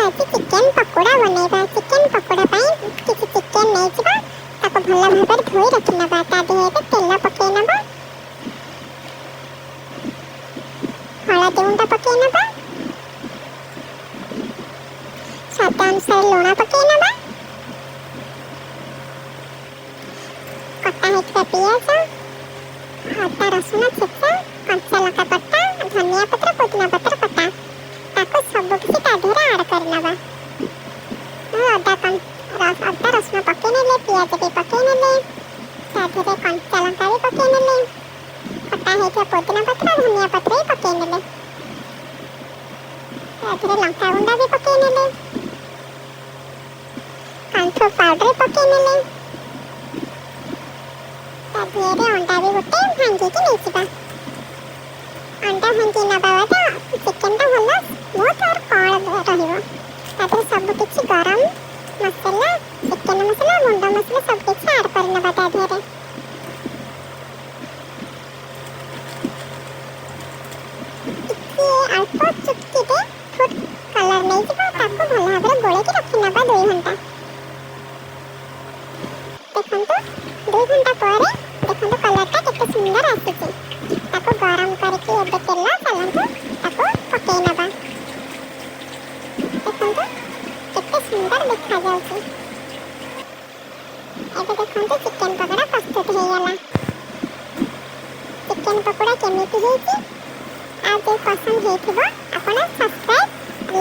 ଆଜି ଚିକେନ ପକୋଡ଼ା ବନେଇବା। ଚିକେନ ପକୋଡ଼ା ପାଇଁ କିଛି ଚିକେନ ନେଇଯିବା, ତାକୁ ଭଲ ଭାବରେ ଧୋଇ ରଖିନେବା। ତା ଦେହରେ ତେଲ ପକେଇ ନେବା, ହଳଦୀ ଗୁଣ୍ଡ ପକେଇ ନେବା, ସ୍ୱାଦ ଅନୁସାରେ ଲୁଣ ପକେଇ ନେବା, କଟା ହେଇଥିବା ପିଆଜ, ଅଦା ରସୁଣ ଛେଚା, କଞ୍ଚା ଲଙ୍କା କଟା, ଧନିଆ ପତ୍ର, ପୁଦିନା ପତ୍ର କଟା, ତାକୁ ସବୁ କିଛି ତା ଦେହରେ ଆଡ଼୍ କରିନେବା। ଅଦା ଅଦା ରସୁଣ ପକେଇ ନେଲେ, ପିଆଜ ବି ପକେଇ ନେଲେ, ତା ଦେହରେ କଞ୍ଚା ଲଙ୍କା ବି ପକେଇ ନେଲେ, କଟା ହେଇଥିବା ପୁଦିନା ପତ୍ର, ଧନିଆ ପତ୍ର ବି ପକେଇ ନେଲେ, ତା ଦେହରେ ଲଙ୍କା ଗୁଣ୍ଡ ବି ପକେଇ ନେଲେ, କର୍ଣ୍ଣଫ୍ଲୋର ପାଉଡର ପକେଇ ନେଲେ। ତା ଦେହରେ ଅଣ୍ଡା ବି ଗୋଟେ ଭାଙ୍ଗିକି ନେଇଯିବା। ଅଣ୍ଡା ଭାଙ୍ଗି ନେବା ବାଦ ଚିକେନଟା ଭଲ ସ୍ମୁଥ୍ ଆଉ କଅଁଳ ରହିବ। ତା ଦେହରେ ସବୁ କିଛି ଗରମ ମସଲା, ଚିକେନ ମସଲା, ଗୁଣ୍ଡ ମସଲା ସବୁ କିଛି ଆଡ଼୍ କରିନେବା। ତା ଦେହରେ ଟିକେ ଅଳ୍ପ ଚୁଟକିଟେ ଫୁଡ୍ କଲର୍ ନେଇଯିବା, ତାକୁ ଭଲ ଭାବରେ ଗୋଳେଇକି ରଖିନେବା 2 ଘଣ୍ଟା। ଦେଖନ୍ତୁ, 2 ଘଣ୍ଟା ପରେ ଦେଖନ୍ତୁ କଲର୍ଟା କେତେ ସୁନ୍ଦର ଆସିଛି। ତାକୁ ଗରମ କରିକି ଏବେ ତେଲ, ଚାଲନ୍ତୁ ତାକୁ ପକେଇ ନେବା। ଦେଖନ୍ତୁ କେତେ ସୁନ୍ଦର ଦେଖାଯାଉଛି। ଏବେ ଦେଖନ୍ତୁ, ଚିକେନ ପକୋଡ଼ା ପ୍ରସ୍ତୁତ ହେଇଗଲା। ଚିକେନ ପକୋଡ଼ା କେମିତି ହେଇଛି? ଆଉ ଯଦି ପସନ୍ଦ ହେଇଥିବ, ଆପଣ ସବସ୍କ୍ରାଇବ୍,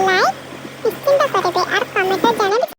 ଲାଇକ୍ ନିଶ୍ଚିନ୍ତ କରିବେ ଆଉ କମେଣ୍ଟରେ ଜଣେଇବେ।